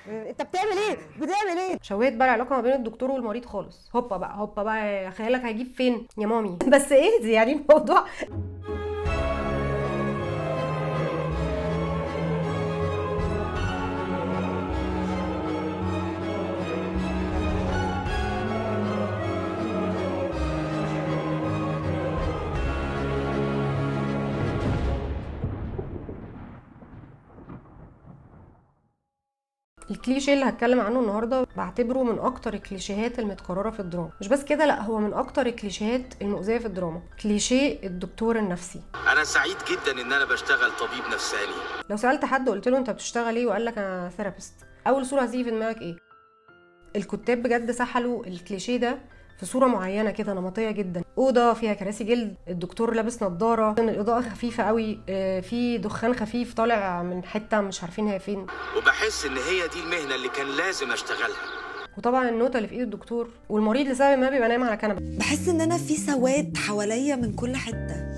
انت بتعمل ايه؟ بتعمل ايه؟ شويت بقى العلاقة ما بين الدكتور والمريض خالص. هوبا بقى هوبا بقى، خيالك هيجيب فين يا مامي؟ بس ايه دي يعني الموضوع. الكليشيه اللي هتكلم عنه النهارده بعتبره من اكتر الكليشيهات المتكررة في الدراما، مش بس كده، لا هو من اكتر الكليشيهات المؤذية في الدراما، كليشيه الدكتور النفسي. انا سعيد جدا ان انا بشتغل طبيب نفساني. لو سالت حد قلت له انت بتشتغل ايه وقال لك انا therapist، اول صوره هتيجي في دماغك ايه؟ الكتاب بجد سحلوا الكليشيه ده في صوره معينة كده نمطية جدا، اوضة فيها كراسي جلد، الدكتور لابس نظاره، الاضاءة خفيفة قوي، في دخان خفيف طالع من حتة مش عارفين هي فين، وبحس ان هي دي المهنة اللي كان لازم اشتغلها. وطبعا النوته اللي في ايد الدكتور، والمريض لسبب ما بيبقى نايم على كنبة. بحس ان انا في سواد حواليا من كل حتة.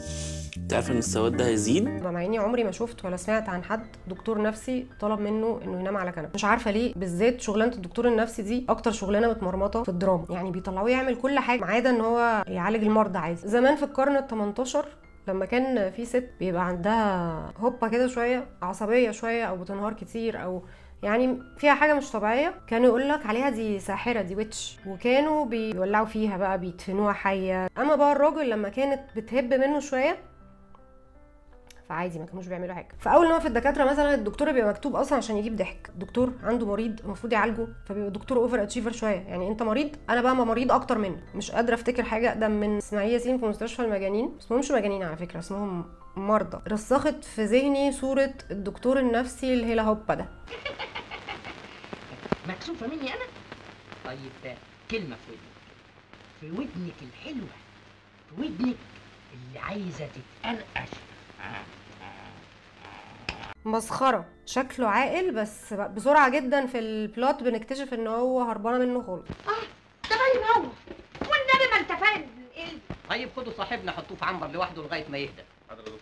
انت عارفه ان السواد ده هيزيد؟ مع اني عمري ما شفت ولا سمعت عن حد دكتور نفسي طلب منه انه ينام على كنبة، مش عارفه ليه بالذات شغلانة الدكتور النفسي دي اكتر شغلانة متمرمطه في الدراما، يعني بيطلعوه يعمل كل حاجة ما عدا ان هو يعالج المرضى عادي. زمان في القرن ال18 لما كان في ست بيبقى عندها هوبا كده شوية، عصبية شوية، او بتنهار كتير، او يعني فيها حاجة مش طبيعية، كانوا يقول لك عليها دي ساحرة، دي witch، وكانوا بيولعوا فيها بقى، بيدفنوها حيه. اما بقى الراجل لما كانت بتهب منه شوية فعادي ما كانوش بيعملوا حاجة. فاول نوع في الدكاترة مثلا الدكتور بيبقى مكتوب اصلا عشان يجيب ضحك، دكتور عنده مريض المفروض يعالجه، فبيبقى دكتور over achiever شوية، يعني انت مريض انا بقى مريض اكتر منه. مش قادرة افتكر حاجة اقدم من اسماعيل ياسين في مستشفى المجانين، اسمهمش مجانين على فكرة، اسمهم مرضى. رسخت في ذهني صوره الدكتور النفسي الهيلا هوبا ده. مكسوفه مني انا؟ طيب كلمة في ودنك، في ودنك الحلوة، في ودنك اللي عايزه تتقرقش. مسخرة، شكله عاقل بس بسرعة جدا في ال plot بنكتشف ان هو هربانه منه خالص. ده باين هو، والنبي ما انت فاهم ايه. طيب خدوا صاحبنا حطوه في عنبر لوحده لغاية ما يهدى. حاضر يا دكتور.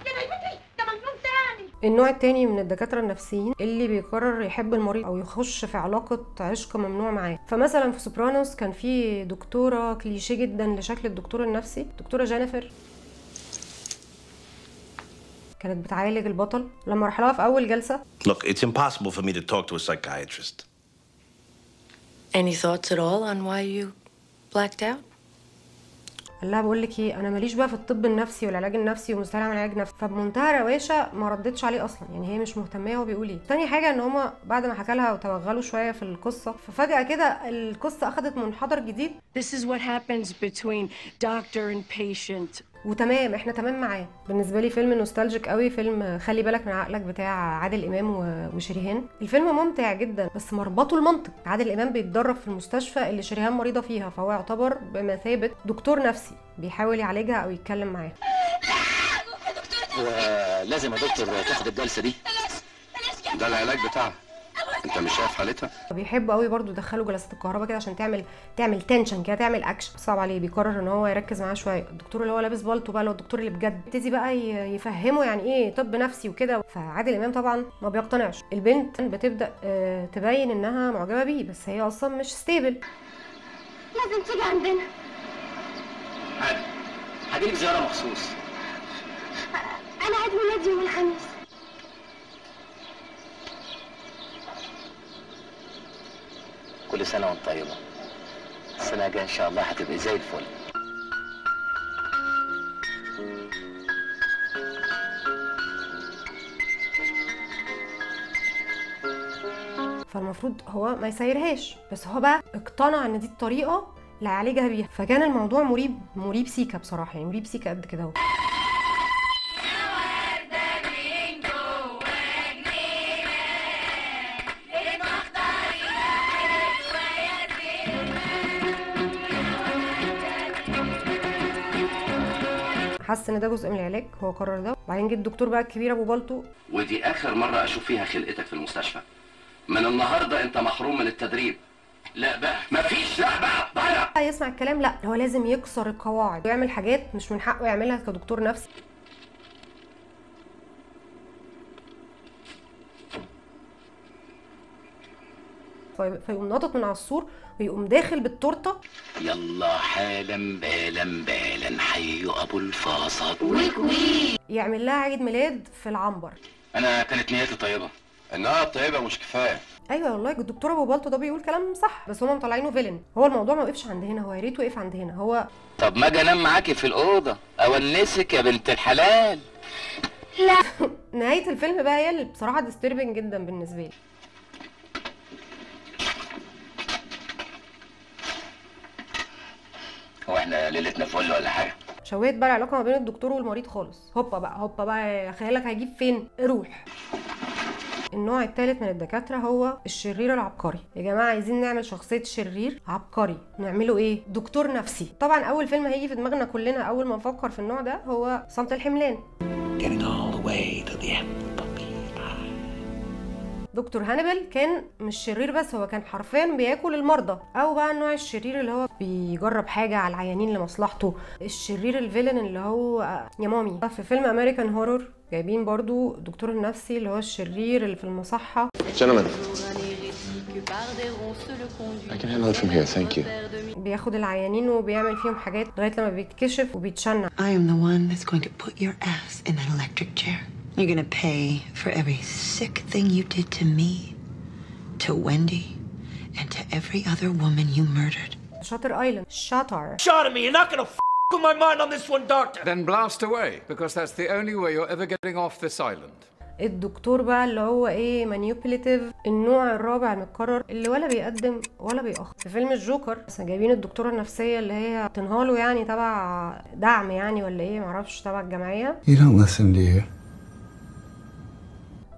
يا نيمتي ده مجنون تاني. النوع التاني من الدكاترة النفسيين اللي بيقرر يحب المريض او يخش في علاقة عشق ممنوع معاه. فمثلا في سوبرانوس كان في دكتورة كليشيه جدا لشكل الدكتور النفسي، دكتورة جينيفر، كانت بتعالج البطل. لما راح لها في اول جلسه، Look, it's impossible for me to talk to a psychiatrist. Any thoughts at all on why you blacked out? قال لها بقول لك ايه، انا ماليش بقى في الطب النفسي والعلاج النفسي ومستحيل اعمل علاج نفسي. فبمنتهى رواشة ما ردتش عليه اصلا، يعني هي مش مهتمة هو بيقول ايه. تاني حاجة ان هما بعد ما حكى لها وتوغلوا شوية في القصة، ففجاه كده القصة اخذت منحدر جديد. This is what happens between doctor and patient. وتمام احنا تمام معاه. بالنسبة لي فيلم nostalgic قوي، فيلم خلي بالك من عقلك بتاع عادل امام وشريهان. الفيلم ممتع جدا بس مربطه المنطق. عادل امام بيتدرب في المستشفى اللي شريهان مريضه فيها، فهو يعتبر بمثابة دكتور نفسي بيحاول يعالجها او يتكلم معاها. لازم يا دكتور تاخد الجلسة دي، ده العلاج بتاعها، انت مش شايف حالتها؟ بيحبوا قوي برضو يدخلوا جلسات الكهرباء كده عشان تعمل tension كده، تعمل اكشن. صعب عليه، بيقرر ان هو يركز معاه شوية. الدكتور اللي هو لابس بالطو بقى، اللي هو الدكتور اللي بجد، يبتدي بقى يفهمه يعني ايه طب نفسي وكده. فعادل امام طبعا ما بيقتنعش. البنت بتبدا تبين انها معجبه بيه، بس هي اصلا مش stable. لازم تيجي عندنا. عادي هجيلك زيارة مخصوص. انا عيد ميلادي يوم الخميس. كل سنة وانت طيبة. السنة الجاية إن شاء الله هتبقي زي الفل. فالمفروض هو ما يسيرهاش، بس هو بقى اقتنع إن دي الطريقة اللي هيعالجها بيها. فكان الموضوع مريب، مريب سيكا بصراحة، يعني مريب سيكا قد كده اهو. حس ان ده جزء من العلاج، هو قرر ده. وبعدين جه الدكتور بقى الكبير ابو بالطو، ودي اخر مرة اشوف فيها خلقتك في المستشفى. من النهارده انت محروم من التدريب. لا بقى مفيش، لا بقى بره. يسمع الكلام؟ لا، هو لازم يكسر القواعد ويعمل حاجات مش من حقه يعملها كدكتور نفسي. فيقوم ناطط من على السور ويقوم داخل بالتورته. يلا حالا بالا بالا حي ابو الفاصات، يعمل لها عيد ميلاد في العنبر. انا كانت نيتي طيبة. انها طيبة مش كفاية. ايوه والله الدكتور ابو بالطو ده بيقول كلام صح، بس هما مطلعينه villain. هو الموضوع ما وقفش عند هنا، هو يا ريت وقف عند هنا. هو طب ما اجي انام معاكي في الاوضة اونسك يا بنت الحلال. لا. نهاية الفيلم بقى هي اللي بصراحة disturbing جدا بالنسبة لي. هو احنا ليلتنا فل ولا حاجة؟ شويت بقى العلاقة ما بين الدكتور والمريض خالص. هوبا بقى هوبا بقى، خيالك هيجيب فين؟ روح. النوع الثالث من الدكاترة هو الشرير العبقري. يا جماعة عايزين نعمل شخصية شرير عبقري، نعمله ايه؟ دكتور نفسي. طبعا اول فيلم هيجي في دماغنا كلنا اول ما نفكر في النوع ده هو صمت الحملان. دكتور هانيبال كان مش شرير بس، هو كان حرفيا بياكل المرضى. او بقى النوع الشرير اللي هو بيجرب حاجة على العيانين لمصلحته، الشرير ال villain اللي هو يا مامي. في فيلم American Horror جايبين برضو الدكتور النفسي اللي هو الشرير اللي في المصحه. Gentlemen, I can handle it from here, thank you. بياخد العيانين وبيعمل فيهم حاجات لغاية لما بيتكشف وبيتشنع. I am the one that's going to put your ass in that electric chair. You're gonna pay for every sick thing you did to me, to Wendy, and to every other woman you murdered. Shutter Island. Shutter. Shot at me. You're not gonna with my mind on this one, doctor. Then blast away, because that's the only way you're ever getting off this island. الدكتور بقى اللي هو ايه، manipulative. النوع الرابع المتكرر اللي ولا بيقدم ولا بيأخر. في فيلم الجوكر بس جايبين الدكتورة النفسية اللي هي تنهاله يعني تبع دعم يعني ولا ايه معرفش، تبع الجمعية. You don't listen, do you?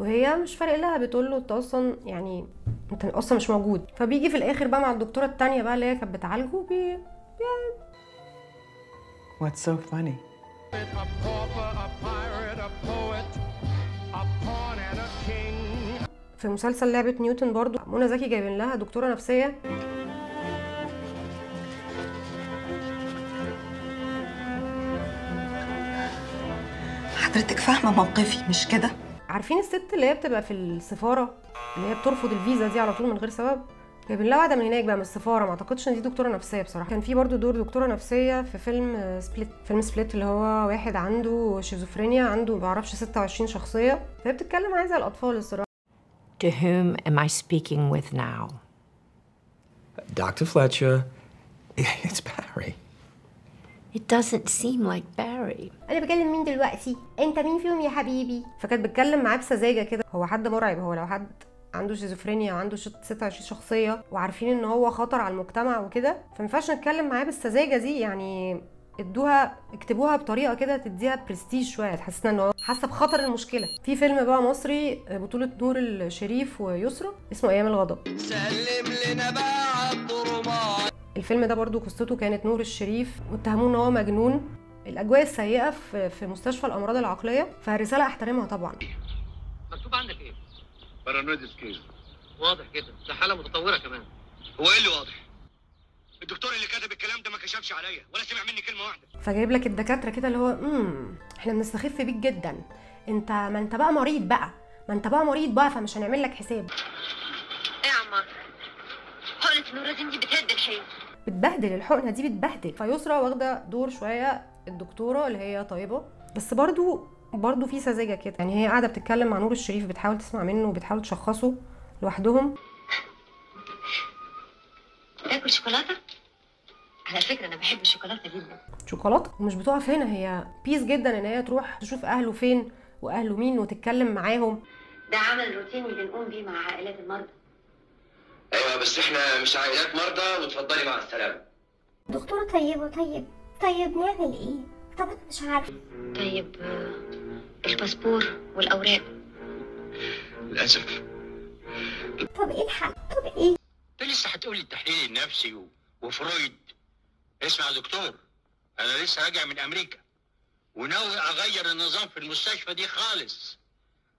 وهي مش فارق لها، بتقول له انت اصلا يعني انت اصلا مش موجود. فبيجي في الاخر بقى مع الدكتورة الثانية بقى اللي هي كانت بتعالجه بي What's so funny? في مسلسل لعبة نيوتن برضو منى زكي جايبين لها دكتورة نفسية. حضرتك فاهمة موقفي مش كده؟ عارفين الست اللي هي بتبقى في السفارة اللي هي بترفض الفيزا دي على طول من غير سبب؟ جايبين لها واحدة من هناك بقى من السفارة. ما اعتقدش ان دي دكتورة نفسية بصراحة. كان في برضو دور دكتورة نفسية في فيلم Split. فيلم Split اللي هو واحد عنده شيزوفرينيا، عنده ما بعرفش 26 شخصية، فهي بتتكلم عايزة الأطفال الصراحة. To whom am I speaking with now? Dr. Fletcher, it's Barry. It doesn't seem like Barry. أنا بكلم مين دلوقتي؟ أنت مين فيهم يا حبيبي؟ فكانت بتكلم معاه بسذاجة كده. هو حد مرعب، هو لو حد عنده شيزوفرينيا وعنده 26 شخصية وعارفين إن هو خطر على المجتمع وكده، فمينفعش نتكلم معاه بالسذاجة دي. يعني ادوها اكتبوها بطريقة كده تديها برستيج شوية، تحسسنا ان هو حاسه بخطر المشكلة. في فيلم بقى مصري بطوله نور الشريف ويسرا اسمه ايام الغضب. سلم لنا بقى عالطرمات. الفيلم ده برضو قصته كانت نور الشريف واتهموه ان هو مجنون. الاجواء السيئة في مستشفى الامراض العقلية، فرساله احترمها طبعا. مكتوب عندك ايه؟ paranoid schizo. واضح كده، ده حاله متطورة كمان. هو ايه اللي واضح؟ الدكتور اللي كتب الكلام ده ما كشفش عليا ولا سمع مني كلمة واحدة. فجايب لك الدكاترة كده اللي هو احنا بنستخف بيك جدا، انت ما انت بقى مريض بقى، ما انت بقى مريض بقى، فمش هنعمل لك حساب. ايه يا عمار؟ حقنه النورازين دي بتهد الحيل، بتبهدل الحقنة دي بتبهدل. فيسرا واخده دور شوية الدكتورة اللي هي طيبة، بس برضو في سذاجة كده. يعني هي قاعدة بتتكلم مع نور الشريف، بتحاول تسمع منه وبتحاول تشخصه لوحدهم. تاكل شوكولاتة؟ على فكرة انا بحب الشوكولاتة جدا. شوكولاتة؟ ومش بتقف هنا، هي peace جدا ان هي تروح تشوف اهله فين واهله مين وتتكلم معاهم. ده عمل روتيني بنقوم بيه مع عائلات المرضى. ايوه بس احنا مش عائلات مرضى، وتفضلي مع السلامة. دكتورة طيبة. طيب نعمل ايه؟ طب انا مش عارفه. طيب الباسبور والاوراق. للاسف. طب ايه الحل؟ طب ايه؟ انت لسه هتقولي التحليل النفسي وفرويد؟ اسمع يا دكتور، انا لسه راجع من امريكا وناوي اغير النظام في المستشفى دي خالص.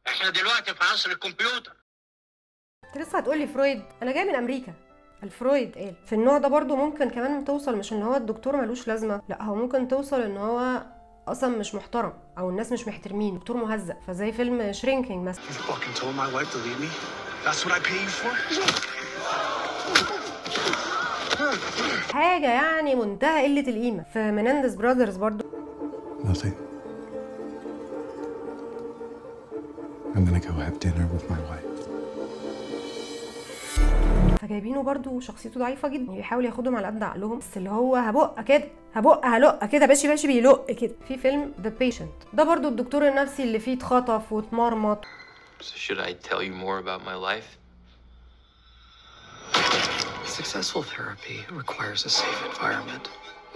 احنا دلوقتي في عصر الكمبيوتر. انت لسه هتقولي فرويد؟ انا جاي من امريكا. الفرويد قال في النوع ده برضو ممكن كمان توصل مش ان هو الدكتور ملوش لازمه، لا هو ممكن توصل ان هو اصلا مش محترم او الناس مش محترمين، دكتور مهزأ. فزي فيلم Shrinking مثلا. You fucking told my wife to leave me? That's what I pay you for? حاجة يعني منتهى قلة القيمة. في Menendez Brothers برضو Nothing. I'm gonna go have dinner with my wife. فجايبينه برضو شخصيته ضعيفة جدا، بيحاول ياخدهم على قد عقلهم، بس اللي هو هبق كده، هبق هلق كده، باشي باشي بيلق كده. في فيلم The Patient، ده برضو الدكتور النفسي اللي فيه اتخطف واتمرمط. So should I tell you more about my life? Successful therapy requires a safe environment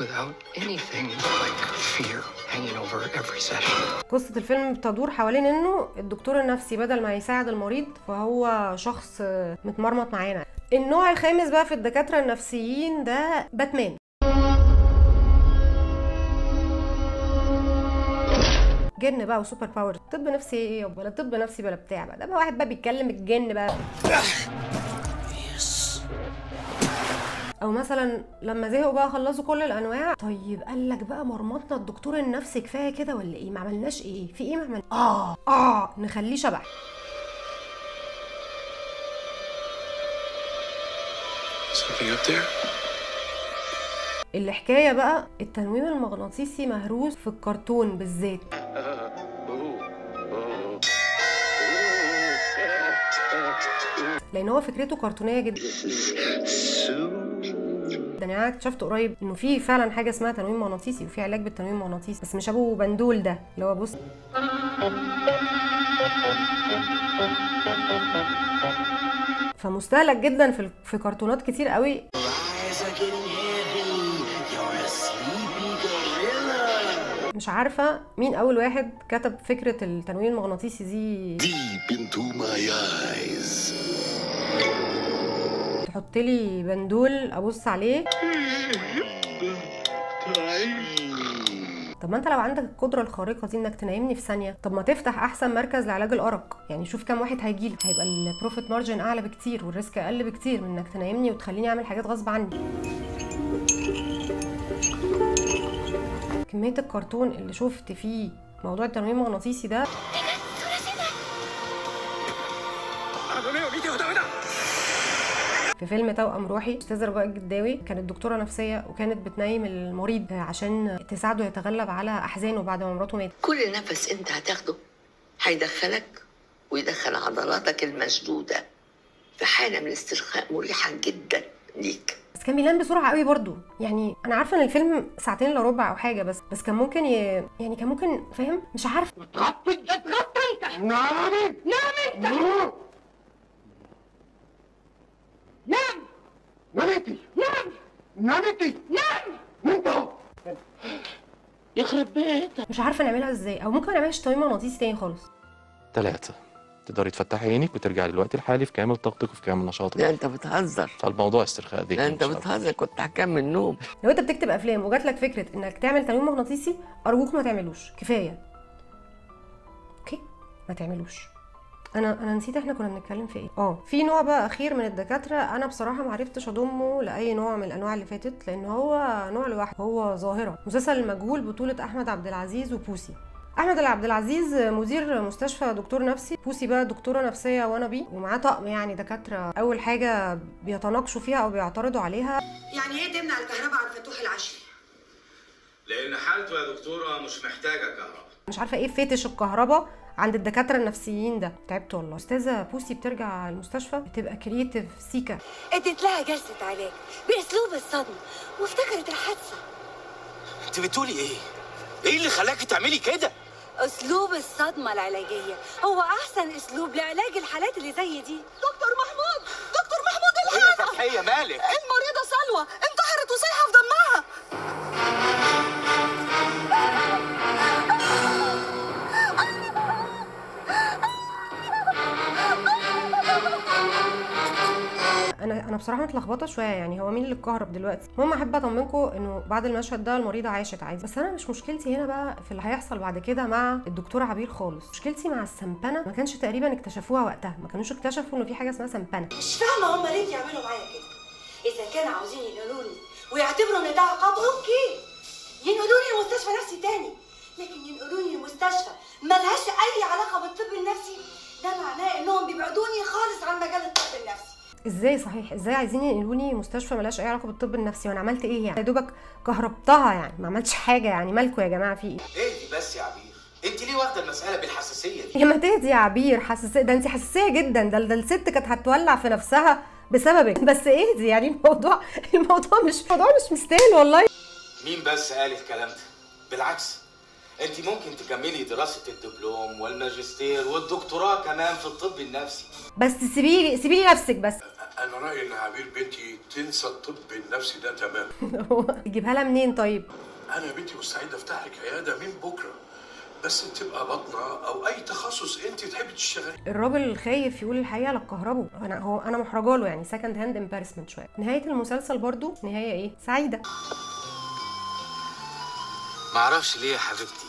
without anything like fear hanging over every session. قصة الفيلم بتدور حوالين انه الدكتور النفسي بدل ما يساعد المريض فهو شخص متمرمط معانا. النوع الخامس بقى في الدكاترة النفسيين ده باتمان. جن بقى و super power، طب نفسي ايه ولا طب نفسي بلا بتاع بقى، ده بقى واحد بقى بيتكلم الجن بقى. او مثلا لما زهقوا بقى خلصوا كل الانواع، طيب قال لك بقى مرمطنا الدكتور النفسي كفاية كده ولا ايه؟ ما عملناش ايه؟ في ايه ما عملنا؟ نخليه شبح. Something up there? الحكاية بقى التنويم المغناطيسي مهروس في الكرتون بالذات. لان هو فكرته كرتونيه جدا. يعني انا اكتشفت قريب انه في فعلا حاجة اسمها تنويم مغناطيسي وفي علاج بالتنويم المغناطيسي، بس مش ابو بندول ده اللي هو بص. فمستهلك جدا في كرتونات كتير قوي. مش عارفه مين اول واحد كتب فكرة التنويم المغناطيسي دي. Deep into my eyes. تحط لي بندول ابص عليه. طب ما انت لو عندك القدرة الخارقة دي انك تنيمني في ثانية، طب ما تفتح احسن مركز لعلاج الارق، يعني شوف كام واحد هيجيلك، هيبقى ال profit margin اعلى بكتير وال risk اقل بكتير من انك تنيمني وتخليني اعمل حاجات غصب عني. كمية الكرتون اللي شفت فيه موضوع التنويم المغناطيسي ده، في فيلم توأم روحي استاذة رجاء الجداوي كانت دكتورة نفسية وكانت بتنيم المريض عشان تساعده يتغلب على احزانه بعد ما مراته ماتت. كل نفس انت هتاخده هيدخلك ويدخل عضلاتك المشدوده في حاله من الاسترخاء مريحه جدا ليك. بس كان بينام بسرعة قوي برضو، يعني انا عارفه ان الفيلم ساعتين الا ربع او حاجة، بس كان ممكن يعني كان ممكن، فاهم؟ مش عارفه. اتغطي اتغطي انت. نام نام انت. نام نامتي نام نامتي نام انت. يخرب بيتك. مش عارفه نعملها ازاي، او ممكن ما نعملش تنويم مغناطيسي تاني خالص. 3 تقدري تفتحي عينك وترجعي للوقت الحالي في كامل طاقتك وفي كامل نشاطك. لا انت بتهزر. فالموضوع استرخاء ذهني. لا انت بتهزر، كنت هكمل نوم. لو انت بتكتب افلام وجات لك فكرة انك تعمل تنويم مغناطيسي، ارجوك ما تعملوش، كفاية. okay؟ ما تعملوش. انا نسيت احنا كنا بنتكلم في ايه. في نوع بقى اخير من الدكاترة انا بصراحة ما عرفتش اضمه لاي نوع من الانواع اللي فاتت، لان هو نوع لوحده، هو ظاهره. مسلسل المجهول بطوله احمد عبد العزيز وبوسي. احمد عبد العزيز مدير مستشفى دكتور نفسي، بوسي بقى دكتورة نفسية وانا بي، ومعاه طقم يعني دكاترة. اول حاجة بيتناقشوا فيها او بيعترضوا عليها، يعني ايه تمنع الكهرباء عن فتوح العشري؟ لان حالته يا دكتورة مش محتاجه كهرباء. مش عارفه ايه fetish الكهرباء عند الدكاترة النفسيين ده، تعبت والله. استاذه بوسي بترجع المستشفى بتبقى creative سيكا، اديت لها جلسه علاج باسلوب الصدمة وافتكرت الحادثة. انت بتقولي ايه؟ ايه اللي خلاكي تعملي كده؟ اسلوب الصدمة العلاجية هو احسن اسلوب لعلاج الحالات اللي زي دي. دكتور محمود، دكتور محمود الحق. ايه يا فتحيه مالك؟ المريضة سلوى انتحرت وصيحه في دمها. انا بصراحة متلخبطه شوية، يعني هو مين اللي اتكهرب دلوقتي؟ المهم احب اطمنكم انه بعد المشهد ده المريضة عاشت عادي، بس انا مش مشكلتي هنا بقى في اللي هيحصل بعد كده مع الدكتورة عبير خالص. مشكلتي مع السمبنه، ما كانش تقريبا اكتشفوها وقتها، ما كانوش اكتشفوا انه في حاجة اسمها سمبنه. مش فاهمه هم ليه بيعملوا معايا كده. اذا كانوا عاوزين ينقلوني ويعتبروا ان ده عقاب، okay ينقلوني لمستشفى نفسي تاني، لكن ينقلوني لمستشفى ملهاش اي علاقة بالطب النفسي، ده معناه انهم بيبعدوني خالص عن مجال الطب النفسي. ازاي صحيح؟ ازاي عايزين ينقلوني مستشفى ملهاش اي علاقة بالطب النفسي؟ وانا عملت ايه يعني؟ يا دوبك كهربتها يعني، ما عملتش حاجة يعني، مالكوا يا جماعة في ايه؟ اهدي بس يا عبير، انت ليه واخده المسالة بالحساسيه دي؟ يا ما تهدي يا عبير، حساسية ده انت حساسية جدا، ده الست كانت هتولع في نفسها بسببك، بس اهدي يعني، الموضوع مش مستاهل والله. مين بس قال الكلام ده؟ بالعكس، انت ممكن تكملي دراسة الدبلوم والماجستير والدكتوراه كمان في الطب النفسي. بس سيبيلي نفسك بس. انا رايي ان عبير بنتي تنسى الطب النفسي ده تماما. تجيبها لها منين طيب؟ انا يا بنتي مستعد افتح لك عيادة من بكره، بس تبقى بطنه او اي تخصص انت تحبي تشتغلي. الراجل خايف يقول الحقيقة لا تكهربه، انا محرجه له يعني، second hand embarrassment شوية. نهاية المسلسل برضو نهاية ايه؟ سعيدة. معرفش ليه يا حبيبتي،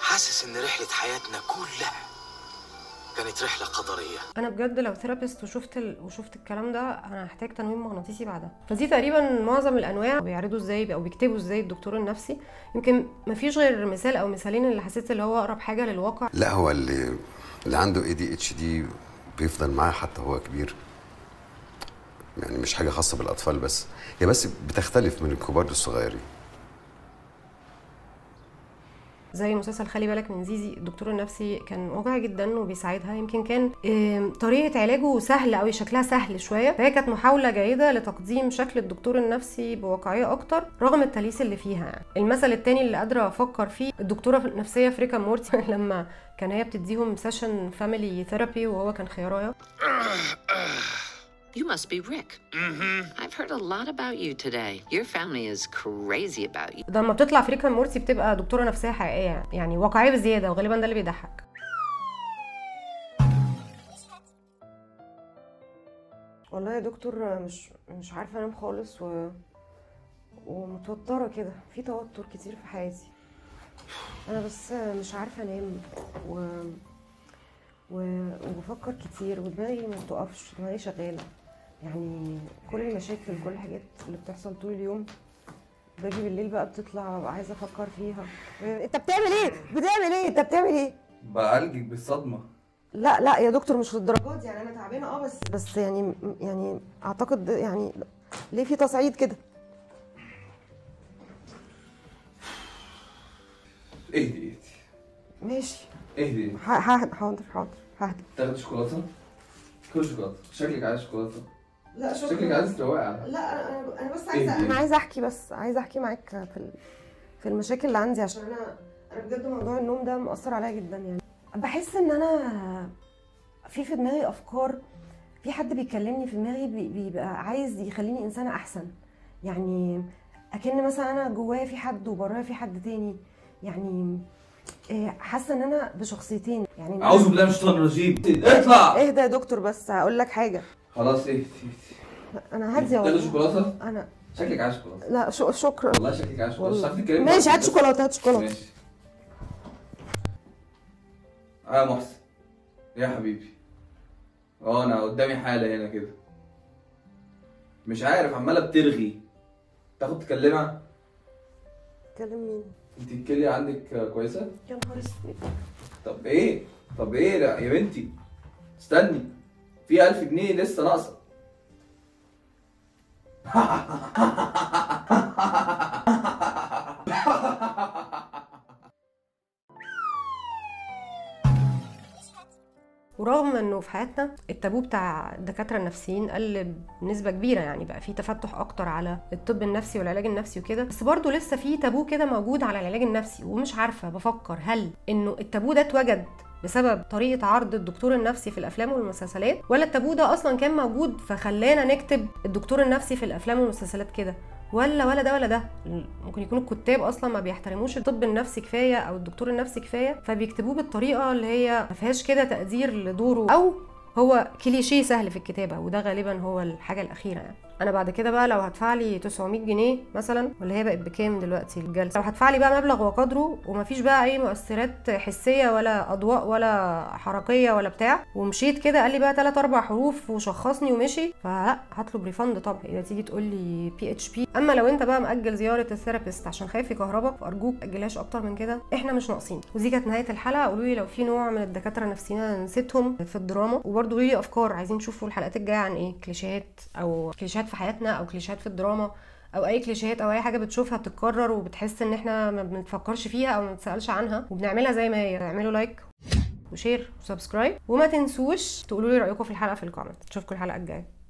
حاسس ان رحله حياتنا كلها كانت رحله قدرية. انا بجد لو therapist وشفت الكلام ده انا هحتاج تنويم مغناطيسي بعدها. فدي تقريبا معظم الانواع بيعرضوا ازاي او بيكتبوا ازاي الدكتور النفسي. يمكن مفيش غير مثال او مثالين اللي حسيت اللي هو اقرب حاجة للواقع. لا، هو اللي عنده ADHD بيفضل معاه حتى هو كبير، يعني مش حاجة خاصة بالاطفال بس، هي بس بتختلف من الكبار للصغيرين. زي مسلسل خلي بالك من زيزي، الدكتور النفسي كان واقعي جدا وبيساعدها، يمكن كان طريقه علاجه سهلة قوي، شكلها سهل شوية، فهي كانت محاولة جيدة لتقديم شكل الدكتور النفسي بواقعية اكتر رغم التليس اللي فيها يعني. المثل الثاني اللي قادرة افكر فيه الدكتورة النفسية في ريك اند مورتي لما كان هي بتديهم session family therapy وهو كان خيرايه. You must be Rick. Mm-hmm. I've heard a lot about you today. Your family is crazy about you. لما بتطلع في ريك اند مورتي بتبقى دكتورة نفسية حقيقية يعني، واقعية بزيادة، وغالبا ده اللي بيضحك. والله يا دكتور مش عارفة انام خالص ومتوترة كده، في توتر كتير في حياتي. أنا بس مش عارفة انام وبفكر كتير ودماغي ما بتقفش، دماغي شغالة يعني، كل المشاكل كل الحاجات اللي بتحصل طول اليوم باجي بالليل بقى بتطلع ببقى عايزه افكر فيها. انت بتعمل ايه؟ بتعمل ايه؟ انت بتعمل ايه؟ بعالجك بالصدمة. لا لا يا دكتور مش للدرجة دي يعني، انا تعبانة بس يعني اعتقد يعني ليه في تصعيد كده؟ اهدي اهدي. ماشي اهدي. حاضر حاضر ههدى. تاخدي شوكولاتة؟ كل شوكولاتة، شكلك عايز شوكولاتة. لا شكرا. شكلك عايز تروقي على. لا انا بس عايزه، انا عايزه احكي، بس عايزه احكي معاك في المشاكل اللي عندي، عشان انا بجد موضوع النوم ده مأثر عليا جدا يعني. بحس ان انا في دماغي افكار، في حد بيكلمني في دماغي بيبقى عايز يخليني انسانه احسن يعني، اكن مثلا انا جوايا في حد وبرايا في حد تاني يعني، حاسه ان انا بشخصيتين يعني. اعوذ بالله من الشيطان الرجيم، اطلع. اهدى يا دكتور بس هقول لك حاجة. خلاص اهدي اهدي. انا هادية والله. تاخدي شوكولاتة؟ انا شكلك عايز شوكولاتة. لا شكرا والله شكلك عايز شوكولاتة. مش عارفه تتكلمي. ماشي هات شوكولاتة، هات شوكولاتة. ماشي. يا محسن يا حبيبي، انا قدامي حاله هنا كده مش عارف، عماله بترغي. تاخد تكلمها؟ تكلم مين؟ انت الكلية عندك كويسة؟ يا نهار اسود. طب ايه؟ طب ايه؟ لا يا بنتي استني، في 1000 جنيه لسه ناقصه. ورغم انه في حياتنا التابو بتاع الدكاترة النفسيين قل بنسبة كبيرة يعني، بقى في تفتح اكتر على الطب النفسي والعلاج النفسي وكده، بس برضه لسه في تابو كده موجود على العلاج النفسي. ومش عارفه، بفكر هل انه التابو ده اتوجد بسبب طريقه عرض الدكتور النفسي في الافلام والمسلسلات، ولا التابو ده اصلا كان موجود فخلانا نكتب الدكتور النفسي في الافلام والمسلسلات كده، ولا ده ولا ده. ممكن يكون الكتاب اصلا ما بيحترموش الطب النفسي كفاية او الدكتور النفسي كفاية، فبيكتبوه بالطريقة اللي هي ما فيهاش كده تقدير لدوره، او هو كليشيه سهل في الكتابة، وده غالبا هو الحاجة الاخيرة يعني. انا بعد كده بقى لو هدفع لي 900 جنيه مثلا، ولا هي بقت بكام دلوقتي الجلسة، لو هدفع لي بقى مبلغ وقدره ومفيش بقى اي مؤثرات حسية ولا اضواء ولا حركية ولا بتاع، ومشيت كده قال لي بقى 3 4 حروف وشخصني ومشي، فلا هطلب refund طبعا. اذا تيجي تقول لي PHP. اما لو انت بقى مأجل زيارة ال therapist عشان خايف يكهربك، فارجوك متأجلهاش اكتر من كده، احنا مش ناقصين. ودي كانت نهاية الحلقة. قولوا لي لو في نوع من الدكاترة النفسيين انا نسيتهم في الدراما، وبرده قولوا لي افكار عايزين تشوفوا الحلقات الجاية عن ايه، كليشيهات او كليشيهات في حياتنا او كليشيهات في الدراما او اي كليشيهات او اي حاجة بتشوفها بتتكرر وبتحس ان احنا ما بنتفكرش فيها او ما بنتسالش عنها وبنعملها زي ما هي. اعملوا like و share و subscribe، وما تنسوش تقولوا لي رايكم في الحلقة في ال comment. اشوفكم الحلقة الجاية.